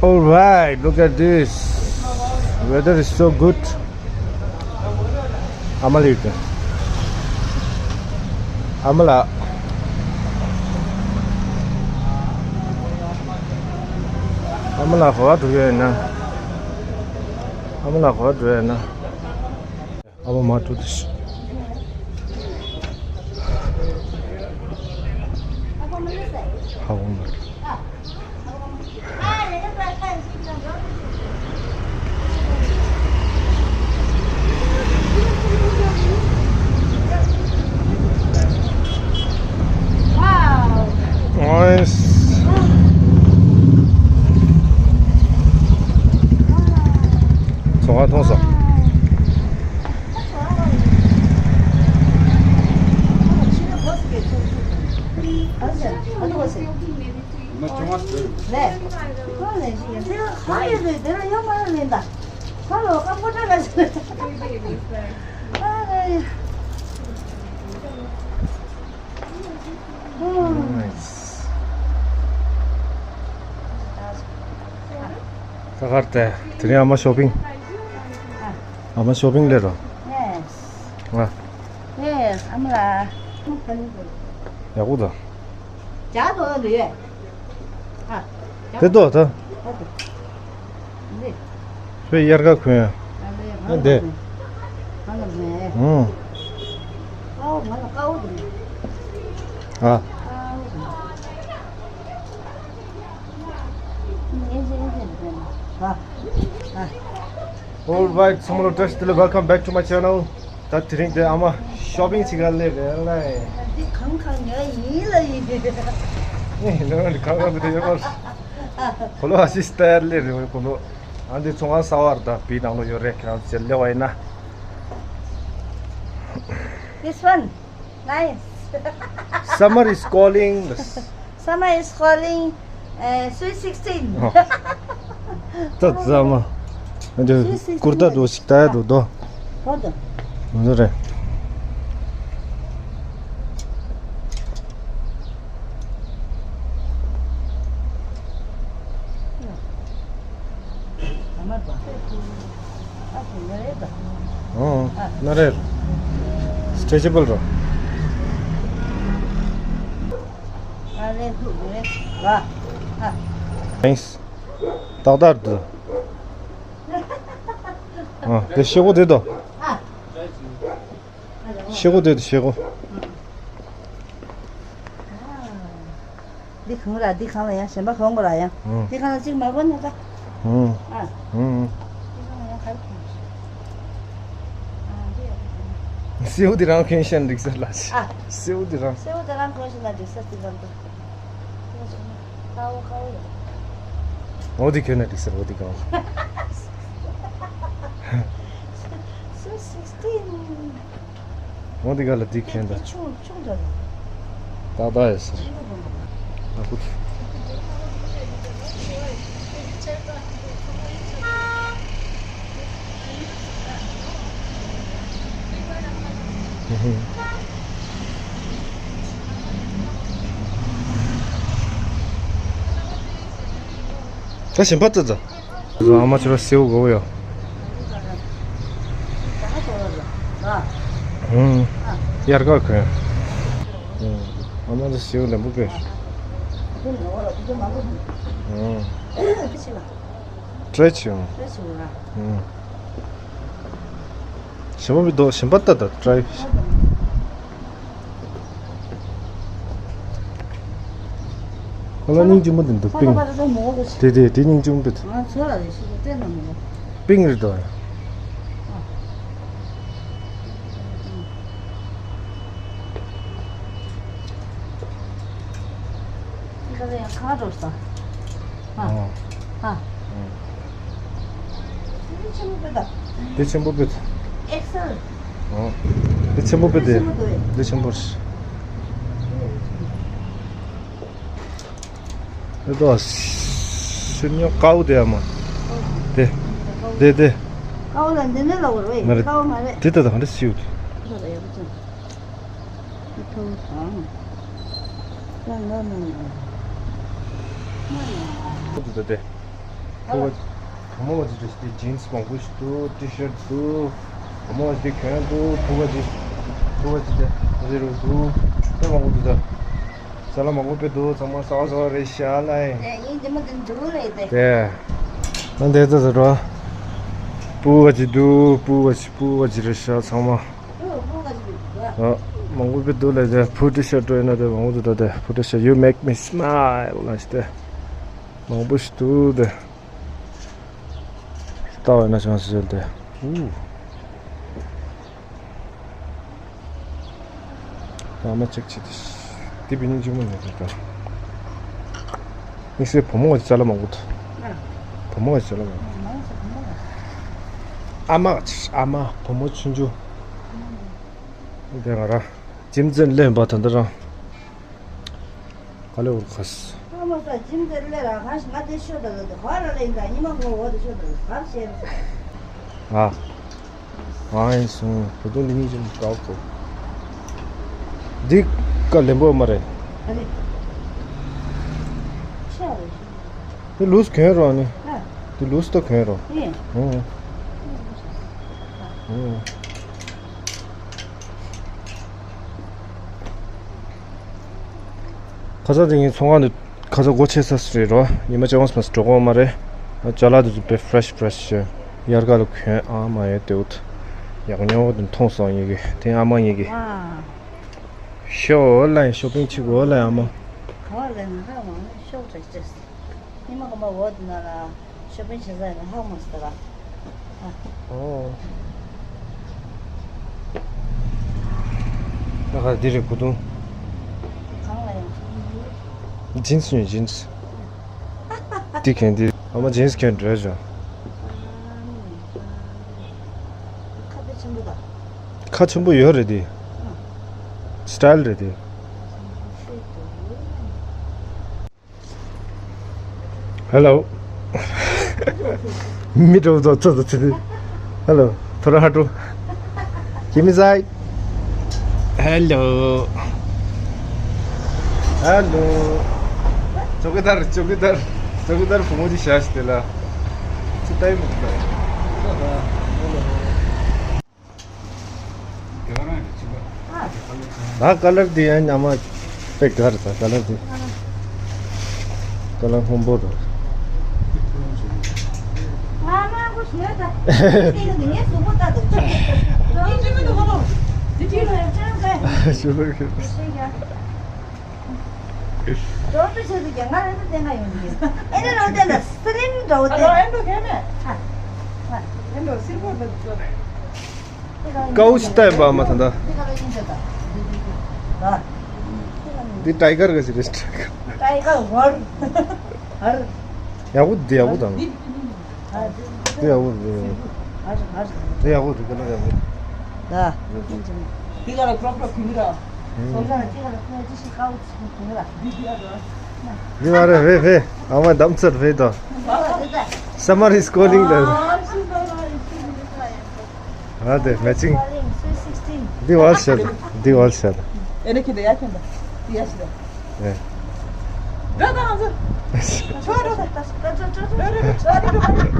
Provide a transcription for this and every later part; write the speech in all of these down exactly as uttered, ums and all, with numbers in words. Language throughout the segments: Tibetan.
All right, look at this. Weather is so good. ཨ་མ་ལགས། ཨ་མ་ལགས། ཨ་མ་ལགས་ག་པར་འགྲོ་ཡ་ཡིན་ན། ཨ་མ་ལགས་ག་པར་འགྲོ་ཡ་ཡིན་ན། ཨ་མ་མ་འགྲོ་དུས། ཧ་གོ་མ། Nice. ཚོང་ཁང་མཐོང་སོང་། ད་གར་དེ་དེ་རིང་ཨ་མ་ཤོ་པིང་། ཨ་མ་ཤོ་པིང་ལས་རོ། ང་། ཨ་མ་ལགས། ཡག་པོ་དང་། ཇ་དོ་ལུ་ཡོད། ཨ། དེ་དོ་ད། ཨ་དེ། ནི། ཁྱོད་དབྱར་ཁ་གོན་ཡ། ཨ་ལེ། ཨ་དེ། ང་ལ་མེད། ཨང་། ཨའོ་ང་ལ་ཀའོ་དེ། ཨ། ཀའོ་དེ། ཨེ་ཟེ་ཨེ་ཟེ་དེ། ཨ། ཨ། All right, ཚང་མ་ལ་བཀྲ་ཤིས་བདེ་ལེགས། Welcome back to my channel. ད་དེ་རིང་དེ་ཨ་མ་ཤོ་པིང་ཅིག་ག་སླེབས་རེད་ལ། འདི་གང་གང་ཉོ་ཡིན་ལ་ཡིན། ཨེ་ལོ་འདི་གང་གང་དེ་ཡོད་པར། ཁོ་ལོ་ཨ་ཤི་སྟེར་ལེ་རེད་ཁོ་ལོ། ཨ་འདི་ཚོང་ཁང་གསར་པ་རེད། ད་བི་ནང་ལོ་ཡོད་རེད། ཁྱེད་རང་ཚོ་སླེབས་པ་ཡིན་ན། This one, nice. Summer is calling. Summer is calling, uh, sweet sixteen. ད་ཟ་མ། འདི་ཀུར་ཏ་འགྲོ་ཞིག་ད་ཡ་འགྲོ་དོ། ཧོ་དོ། འདི་རེད། ཨང་། ན་རེ། སི་ཊེ་ཅི་བལ་རོ། ཨ་ལེ་ཐུག་རེད། ཨ། ཨ། ཐེངས། ཏག་ཏག་འདུག་ཨ། དེ་ཤེལ་སྒོ་དེ་དོ། ཨ། ཤེལ་སྒོ་དེ་དོ། ཤེལ་སྒོ། འདི་གང་ར། འདི་གང་ལ་ཡང་གཞན་པ་གང་གོ་ར་ཡང་། ཨང་། འདི་གང་ལ་གཅིག་མ་གོ་ན་ད། ཨང་། ཨ། ཨང་། འདི་གང་ལ་ཡང་ག་རེ་གོ། ཨ། འདི་ཡང་། སེའུ་འདི་རང་གོན་ཤེས་ན་འགྲིག་ས་ལ། ཨ། སེའུ་འདི་རང་། སེའུ་འདི་རང་གོན་ཤེས་ན་འགྲིག་ས་འདི་གང་འདུག་ཁ་བོ་ཁ་བོ་ཡོད། འོ་འདི་གོན་ན་འགྲིག་ས་རེད། འོ་འདི་གང་། སེའུ་སིག་སི་ཊིན། འོ་འདི་ག་ལ་འདི་གན་ད། འདི་ཆུང་ཆུང་འདྲ་ལ། ཏག་ཏག་ཡོད་ས་རེད། ཨ་ཁུ། ད་ཞིམ་པ་ཏོག་ཙམ། ཨ་མ་ཁྱོད་ར་སེའུ་དགོས་ཡོད། ཧུམ། དབྱར་ཁ་གོན། ཨ་མ་ཚོ་སེའུ་ལེན་པོ་པས། ཧུམ། ཏྲེ་ཆུང་། ཧུམ། ཞིམ་པོ་མི་འདུག་ཞིམ་པ་ཏག་ཏག་ཏྲེ། ཁོ་ལ་སྙིང་རྗེ་མོ་འདི་འདུག་པིང་། དེ་དེ་དེ་སྙིང་རྗེ་མོ་འདུག་ང་ཚོ་ལ་རེ་ཞིག་བལྟས་ན་མི་འདུག་པིང་རེད་དོ། འདི་ག་ལ་ཡང་གང་འགྲོ་ས། ཨ། ཨོ། ཨ། ཨོ། འདི་ཆེན་པོ་དཔེ་ད། འདི་ཆེན་པོ་དཔེ་ད། ཨེག་སེལ། ཨོ། འདི་ཆེན་པོ་དཔེ་དེ། འདི་ཆེན་པོ་དཔེ། འདི་ཆེན་པོ་རེད། འདི་ད། སུ་ཉོ་ཀའུ་དེ་ཨ་མ། དེ། དེ་དེ། ཀའུ་ལ་འདི་ནས་ལ་བོར་བས། མ་རེད། ཀའུ་མ་རེད། དེ་ད་ད་ག་འདྲ་སིའུ་དེ། ཁོ་ད་ཡག་པོ་བྱུང་། ཁོ་ཐོ་བོ་དང་། ད་ལ་ན་ཡང་། ཁོ་དེ་ད་དེ། ཕུ་བ་བུ་མོ་བ་ཅི་འདྲ་ཞིག་དེ་ཇིན་སི་མང་པོ་ཞིག་འདུག་ཊི་ཤར་ཊི་འདུག་བུ་མོ་བ་ཅི་དེ་གྱོན་འདུག་ཕུ་བ་ཅི་ཕུ་བ་ཅི་དེ་ཟེར་རུ་འདུག་ད་མང་པོ་འདུག་ད་ས་ལ་མང་པོ་དཔེ་འདུག་ཚང་མ་གསར་པ་གསར་པ་རེད་ཤག་ལ་ཡིན། ཨེ་ཡིན་དེ་མ་དེ་འདུག་ལེ་དེ། དེ་ན་འདས་ད་ཟེར་རོ། ཕུ་བ་ཅི་འདུག་ཕུ་བ་ཅི་ཕུ་བ་ཅི་རེད་ཤག་ཚང་མ། ཨ། མང་པོ་དཔེ་འདུག་ལེ་དེ། ཕུ་ཊི་ཤར་ཊི་སྤྲོད་ན་དེ་མང་པོ་འདུག་ད་དེ་ཕུ་ཊི་ཤར་ཊི། You make me smile ལ་ཞིག་དེ་མང་པོ་ཞིག་འདུག་དེ། ལྟ་བ་ན་ཅང་ཟེར་ཏེ། ཨུ། ཡང་མ་ཅིག་བྱེད་དེ། དེ་བི་ཉིན་གཅིག་མོ་ནས་རེད་ད། དམིགས་བསལ་བུ་མོ་གི་ཅ་ལག་མང་པོ་འདུག་བུ་མོ་གི་ཅ་ལག་མང་པོ། ཨ་མ་ཅིག་ཨ་མ་བུ་མོ་ཆུང་ཆུང་། དེ་ང་རང་ཇིམ་ཙེན་ལེན་པ་ད་འདི་རང་། ག་ལེ་འུར་ཁ་སི། ཨ་མ་ས་ཇིམ་དེ་ལེ་ར་ཁ་ཞིག་ང་དེ་ཤོད་ད་གི་དེ་ག་ར་ལེ་ཡིན་ད་ཉི་མ་གོ་འོ་དེ་ཤོད་ད་གི་ག་ར་ཤེས་རེད། ཨ། ཨ་ཡིན་སོང་བུ་དུང་འདི་གཉིས་ཀྱི་དགའ་གོ། འདི་ཀ་ལེན་པོ་མ་རེད། ཨ་ལེ། ཤ་རེད། འདི་ལུས་གྱོན་རོགས་ནི། ཨ། འདི་ལུས་ད་གྱོན་རོགས། ཨེ། ཨུང་། ཨུང་། ཁ་སང་དེ་ངའི་ཚོང་ཁང་དུ་ཁ་སང་སྒོ་ཕྱེ་ས་སུ་རེད་རོ། ཉི་མ་བཅོ་ལྔ་སུ་མ་སུ་འགྲོ་གོ་མ་རེད། ཅ་ལག་དེ་ཚོ་དཔེ་ཕ་རེ་ཤི་ཕ་རེ་ཤི་ཡོད། དབྱར་ཁ་ལ་གྱོན་ཨ་མ་ཡོད་དེ་འུ་ཐུ་ཡག་ཉོ་བ་དུ་མཐོང་སོང་ཡི་གེ་དེ་ཨ་མ་ཡི་གེ་ཤོ་ཨོ་ལ་ཡིན་ཤོ་པིང་ཆི་གོ་ཨོ་ལ་ཡིན་ཨ་མ། ག་བ་ལ་ཡིན་ཧ་མ་ཤོ་ཕ་རེ་ཤི། ཉི་མ་གོམ་པ་འོ་དེ་ན་ལ་ཤོ་པིང་བྱེད་ས་ཡིན་ན་ཧ་མ་སྟེ་ལ། ཨོ། ད་ག་འདི་རེད་གོ་དུང་། གང་ལ་ཡང་ཆུང་ཡོད། ཇིན་སི་ཉོས་ཇིན་སི། འདི་གན་འདི་ཨ་མ་ཇིན་སི་གན་འདྲ་བྱུང་། ཁ་དེ་ཆེན་པོ་དང་། ཁ་ཆེན་པོ་ཡོད་རེད་འདི། སི་ཊལ་རེད་འདི། Hello. མི་འགྲོ་ཚོ་ཚོ་ཚོ་ཚོ། Hello. ཐོ་ར་ཧ་ཏོ། Give me side. Hello. Hello. चौकीदार चौकीदार चौकीदार भूमो जी शास तेला। चिताई मुक्ता। ད་ཀ་ལར་འདི་ཡང་ཉམས་དཔེ་དགའ་རེད། ད་ཀ་ལར་འདི་ཀ་ལར་སྔོན་པོ་རེད། ཀའུ་ཅི་ལྟ་ཡིན་པ་མ་ཐང་ད། འདི་ཊའི་གར་ག་ཅི་རེད། ཊའི་གར་ཝར། ཡག་པོ་འདི་ཡག་པོ་དང་། འདི་ཡག་པོ་འདི་ཡག་པོ། འདི་ཡག་པོ་རེད། ཀ་ལར་ཡག་པོ། འདི་ག་ལ་ཀྲོག་ཀྲོག་གུ་ར། སོང་ཙང་འདི་ག་ལ་ཀྲོག་ཅི་ཞིག་ཀའུ་ཅི་གུ་ར། འདི་ག་ལ། འདི་མ་རེད་ཝེ་ཝེ། ཨ་མ་དམ་ཚར་ཝེ་དང་། Summer is calling ལ། ཨ་དེ་མེ་ཅིང་། འདི་བ་ཤད། འདི་བ་ཤད། ཨེ་ནི་ཁྱེད་ཡ་ཁྱེད་འདི་ཡ་ཤད། ཨེ། འགྲོ་དང་ཚོ། ཆོ་འགྲོ་དང་། འགྲོ་འགྲོ་འགྲོ་འགྲོ་འགྲོ་འགྲོ།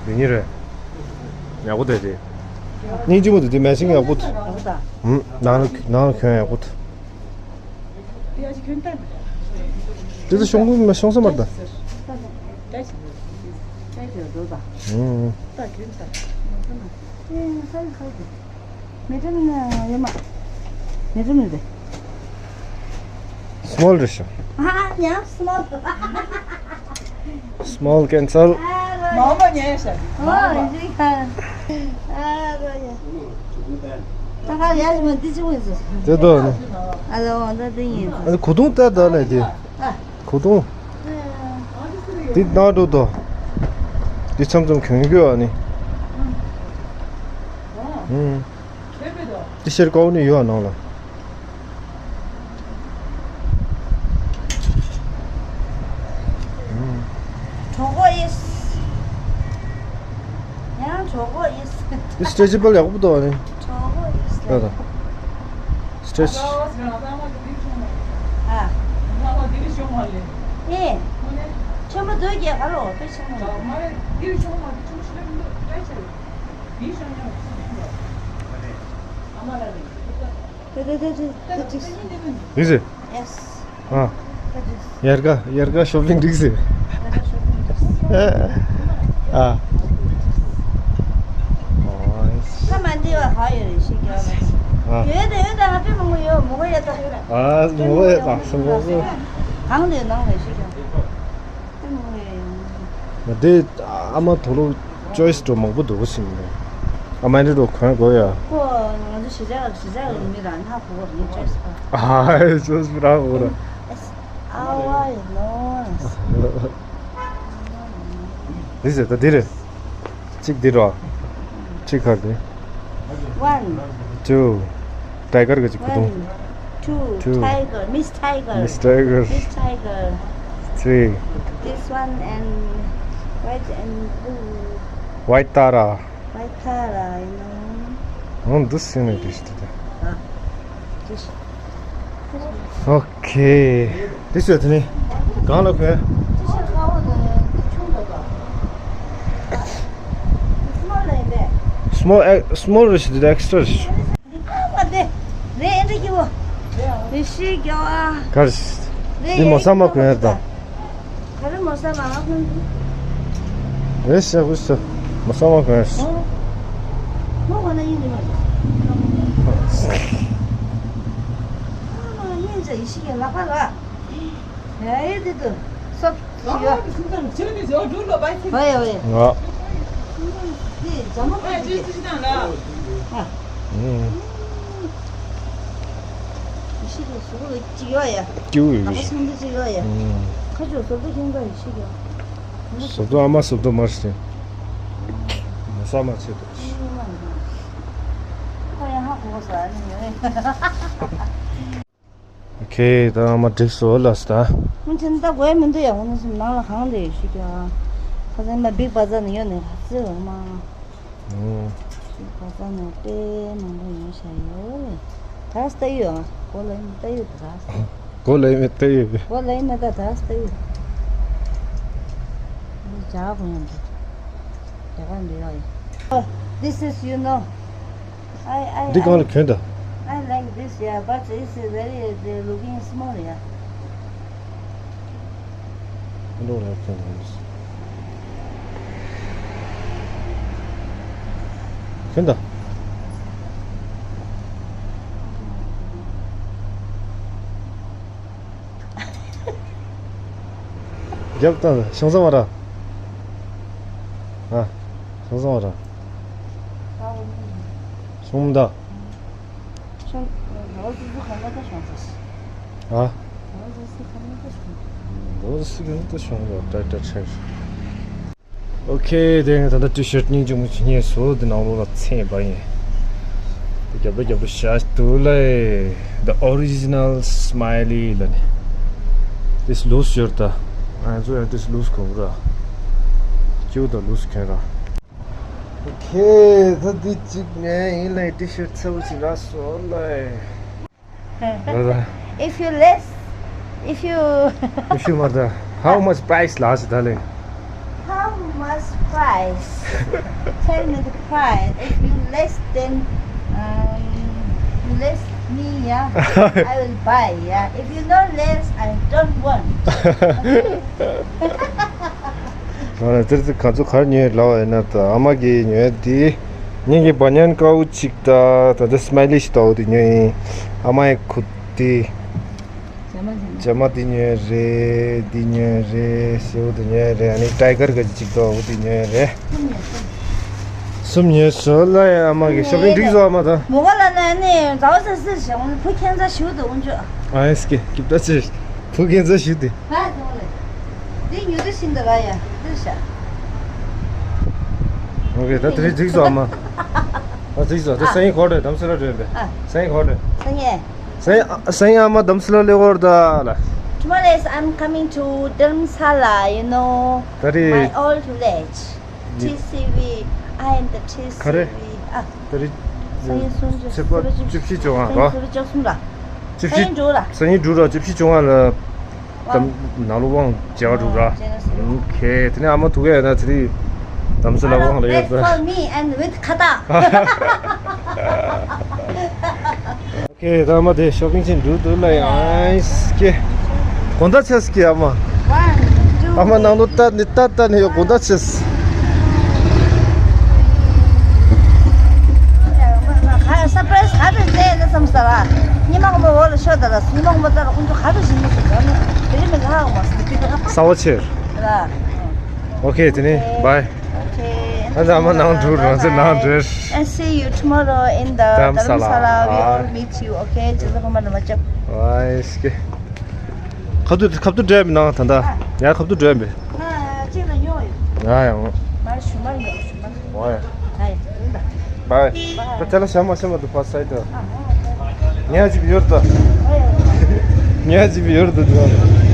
འདི་གཉིས་རེད། ཡག་པོ་དེ་རེད། སྙིང་རྗེ་མོ་དེ་དེ་མེ་ཅིང་ཡག་པོ་འདུག་ཨུམ། ནང་ལ་ནང་ལ་གྱོན་ཡག་པོ་འདུག་དེ་ཚོ་ཤོང་གི་མ་ཤོང་ས་མ་རེད་ད། ཨུམ། མེ་ཏྲམ་ཡོད་མ། མེ་ཏྲམ་ཡོད་དེ། སི་མོལ་རེད་ཤག་ཨ་ཉམས་སི་མོལ། སི་མོལ་ཀེན་སལ། མང་པོ་ཉན་ཤག་ཨོ་ཡིན་ཤག་ཨ་རོ་ཡ། ད་ག་ཡ་ཞིག་མ་འདི་ཅི་འོས་སོ། དེ་དོ་ནི། ཨ་ལོ་ད་འདི་ཡིན། ཨ་ནི་གོ་དུང་ལྟ་ད་ལས་དེ། ཨ། གོ་དུང་། འདི་ནང་འགྲོ་དོ། འདི་མཚམས་མཚམས་གྱོན་གྱི་ཨ་ནི། ཨུམ། འདི་ཤེར་ཀའུ་ནི་ཡོད་ཨ་ནང་ལ། ཨུམ། གྲོགས་པོ་ཡིས། ཡང་གྲོགས་པོ་ཡིས། འདི་སི་ཊེ་ཅི་བལ་ཡག་པོ་འདུག་ཨ་ནི། གྲོགས་པོ་ཡིས། ལ་ད། སི་ཊེ་ཅི། ཨ། ཨེ། ཆེན་པོ་འདུག་གས་ག་ལོ་དཔེ་ཆེན་པོ་འདུག་དེ་དེ་དེ་དེ་དེ་ཅིག་ཡིན་ཟེར། ཡེས། ཨ། ཡར་ག་ཡར་ག་ཤོ་པིང་འགྲིག་ཟེར། ཡར་ག་ཤོ་པིང་འགྲིག་ཟེར། ཨ། ཁ་མ་འདི་བ་ཧ་ཡོད་རེད་ཤི་གི་ཨ། ཡོད་དེ་ཡོད་དེ་ང་དཔེ་མང་པོ་ཡོད་མོ་གོ་ཡ་ད། ཨ་མོ་གོ་ཡ་ད་སུ་མོ་གོ། གང་དེ་ནང་ལས་ཤི་གི་ཨ། དཔེ་མང་པོ་ཡོད་ཡོད། ང་དེ་ཨ་མ་དོ་ལོ། ཅོའི་སི་འགྲོ་མང་པོ་འདུག་ཟིན་ནས། ཨ་མ་འདི་འགྲོ་གོན་དགོས་ཡ། ཁོ་ང་ཚོ་གཞིས་ཆགས་གཞིས་ཆགས་ཀྱི་མི་རང་ཧ་གོ་གོ་རེད་ཅོའི་སི་པ། ཨ་ཅོའི་སི་པ་རང་གོ་ར། It's our laws. འདི་ཟེར་ད་འདི་རེད། གཅིག་འདི་རོ། གཅིག་ཁར་འདི། One. Two. Tiger གི་ཅིག་བུ་ཐུང་། One, two, two. Tiger, Miss Tiger. Miss Tiger. Miss Tiger. Three. This one and white and blue. White Tara. White Tara, you know. Oh, this is nice. Ah, this. Okay. This is the. གང་ལ་ཁོས། Small, eh, small རེད་ཤི་དེ་extra རེད་ཤི། འདི་ཁ་བ་དེ། རེད་ཨེ་འདྲ་སྐྱིད་པོ། རེད་ཤི་རྒྱ་བ། གར། རེད་འདི་མོ་ས་མ་གོན་ཡར་དང་། ག་རེ་མོ་ས་མ་ང་གོན་འདུག་རེད་ཤི་ཧུ་ཤི། མོ་ས་མ་གོན་ཡར་ཤི། མོ་གོན་ན་ཡིན་འདི་མ་རེད། ཨ་མ་ཡིན་ཟེར་ཡི་ཤི་རྒྱ་ལག་པ་ལ། ཡ་ཡི་དེ་དུ་སོབ། ཡོད། ཨོ་ཡ་ཨོ་ཡ། ང་། ཨ། ཨུམ། ཤི་གི་ཟུག་ལ་ཅིག་ཡོད་ཡ། སྐྱིད་པོ་ཡོད་ལག་པ་གི་ཚང་འདི་ཅིག་ཡོད་ཡ། ཨུམ། ཁ་ཆུ་ཟོར་དུ་ཁྱེད་འགའ་ཡི་ཤི་གི། ཟོར་དུ་ཨ་མ་ཟོར་དུ་མར་ཤི། མ་ས་མ་ཆེ་དུ། ཁོ་ཡང་ཧ་གོ་གོ་ས་ནི་ཡོད། ཨོ་ཁེ། ད་ཨ་མ་འགྲིག་སོང་ལགས་སོ་ད། ང་ཚོ་ད་དགོས་མི་འདུག་ཡ། འོ་ན་སེམས་ནང་ལ་གང་དེ་ཡོད་ཤི་ཀྱང་། ཁ་སང་མ་བིག་བ་ཛར་ནས་ཡོད་ནས་ལ་ཙི་འོ་མ། ཨོ། བིག་བ་ཛར་ནས་དཔེ་མང་པོ་ཡོད་ཤ་ཡོད། ད་ལྟ་ཡོད་ཨ། གོ་ལ་ཡིན་ད་ཡོད་ད། གོ་ལ་ཡིན་ད་ཡོད། གོ་ལ་ཡིན་ད་ད་ལྟ་ཡོད། འདི་ཇ་གོ་ཡང་འདི། ཇ་ག་འདི་ཡོད་ཡ། Oh, this is, you know. I, I, འདི་གང་ལ་གྱོན་ད། I like this, yeah, but it's very, uh, looking small, yeah. འདི་ལ་གྱོན་ད། གྱོན་ད། རྒྱབ་དང་ཤོང་ཙང་མ་ར། ཨ། ཤོང་ཙང་མ་ར། ཤོང་མི་ད། ཤོང་། ཨ། ལོ་སི་ཁ་ནི་ད་ཤོང་ད་ད་ད་ཆེ། ཨོ་ཁེ། དེ་ད་ལྟ་ཊི་ཤར་ཊི་སྙིང་རྗེ་མོ་ཅིག་རྙེད་སོང་། དེ་ནང་ལོགས་ལ་ཚན་པ་ཡིན། དེ་རྒྱབ་ལ་རྒྱབ་ལ་བཞག་འདུག་ལེ། The original smiley ལ་ནི། This loose ཡོད་ད། ང་ཚོ་ཡང་this loose གོ་ར། སྐྱིད་པོ་ད་loose གྱོན་ར། ཨོ་ཁེ། ད་འདི་གཅིག་ངས་ཡིན་ལེ། ཊི་ཤར་ཊི་ཚ་བོ་ཅིག་རག་སོང་ལེ། If you less, if you If you mother, how much price last, darling? How much price? Tell me the price. If you less than, um, you less me, yeah, I will buy, yeah. If you no less, I don't want. ང་ལ་ཙིར་ཙིར་ག་ཚོད་གར་ཉོས་ལབ་པ་ཡིན་ན། ད་ཨ་མ་གིས་ཉོས་དེ། ངེད་ཀྱི་བ་ཉན་དཀར་པོ་གཅིག་དང་། ད་ལྟ་སྨའི་ལི་ཞིག་ལྟ་བུ་དེ་ཉོས་ཡིན། ཨ་མ་ཡི་ཁུ་དེ། ཇ་མ་དེ་ཉོས་རེད། དེ་ཉོས་རེད། སེའུ་དེ་ཉོས་རེད། ཨ་ནི་ཊའི་གར་ག་ཅིག་ལྟ་བུ་དེ་ཉོས་རེད། གསུམ་ཉོས་སོང་ལ། ཡ་ཨ་མ་གི་ཤོ་པིང་འགྲིག་སོང་། ཨ་མ་ད། མོ་ག་ལ་ན་ནི་ཟ་བ་ཟ་ཟེར་བྱས། འོ་ན་བུ་ཁྱད་མཚར་ཞིག་འདུག་འོན་ཅོག་ཨ་ཡེ་སི་ཀེ། སྐྱིད་པོ་ཅིག་བུ་ཁྱད་མཚར་ཞིག་དེ། ད་དེ་འོ་ལེ། འདི་ཉོ་དུས་ཤིན་ཏུ་ར་ཡ་འདིར་བཞག་ཨོ་ཁེ། ད་དེ་རིང་འགྲིག་སོང་། ཨ་མ། ཨ་འགྲིག་སོང་། དེ་ཨ། སང་ཉིན་གོ་རེད། དྷ་རམ་ས་ལ་འགྲོ་ཡིན་པས། ཨ། སང་ཉིན་གོ་རེད། སང་ཉིན། སང་ཉིན། སང་ཉིན་ཨ་མ་དྷ་རམ་ས་ལ་སླེབས་ཡོད་རེད་ད་ལ། Tomorrow is I'm coming to Dharamsala, you know, ད་རེས། My old village. ཊི་སི་ཝི། I am the ཊི་སི་ཝི། ག་རེ། ཨ། ད་རེས། སང་ཉིན་སུམ་ཅུ། ཚེས་པ་བཅུ་བཞི་བཅོ་ལྔ་ག། སང་ཉིན་ཚེས་པ་བཅུ་གསུམ་ལ། བཅུ་བཞི། སང་ཉིན་འགྲོ་ར། སང་ཉིན་འགྲོ་ར། བཅུ་བཞི་བཅོ་ལྔ་ལ་དམ་ནང་ལོ་དབང་བྱེད་ག་འགྲོ་ར། ཨོ་ཁེ། དེ་ནས་ཨ་མ་ཐུག་ག་ཡོད་ན་དེ་རིང་དམ་སེ་ལ་དབང་ལ་ཡོད་པ། Wait for me and with ཁ་བཏགས། ཨོ་ཁེ། ད་ཨ་མ་དེ་ཤོ་པིང་ཕྱིན་འགྲོ་འདུག་ལ་ཡང་ཨིས་ཀེ། དགོང་དག་ཆེ་སི་ཀེ་ཨ་མ། One, two. ཨ་མ་ནང་ལོ་ལྟ་ནི་ལྟ་ལྟ་ནི་ཡོད། དགོང་དག་ཆེ་སི། ཁ་སར་པ་རའི་སི་ག་རེ་བྱས་ན་བསམ་ས་ར། ཉི་མ་གོ་མ་འོག་ལ་ཤོད་ད་ར། ཉི་མ་གོ་མ་ལྟ་ར་ཁོང་ཚོ་ག་རེ་བྱེད་ནི་ཟེར་ད་ནི་དེ་རིང་མི་ལྷག་མ་སི་ཏི་ར། ས་བ་ཆེར། ར། ཨོ་ཁེ། དེ་ནས་བའི། Okay. ཨ་ད་ཨ་མ་ནང་འགྲོ་རང་ཚོ་ནང་འགྲོ། And see you tomorrow in the Dharamsala. Dharamsala. We all meet you. Okay. ཇི་ལྟར་ཁོ་མ་ནང་མ་ཅབ། ཨིས་ཀེ། ཁ་ཐུག་ཁ་ཐུག་འགྲོ་ཡ་མི་ནང་ད་ད། ཡ་ཁ་ཐུག་འགྲོ་ཡ་མི། ང་གཅིག་ལ་ཉོ་ཡོད། ང་ཡང་། མར་ཞུ་མར་ཉོ་ཞུ་མར། ཨོ་ཡ། ཨ་ཡ། བའི། བའི། ད་དེ་ལ་ཤ་མ་ཤ་མ་དུ་ཕ་སའི་ད། ཉ་ཅིག་ཡོར་ད། ཉ་ཅིག་ཡོར་ད་དུ།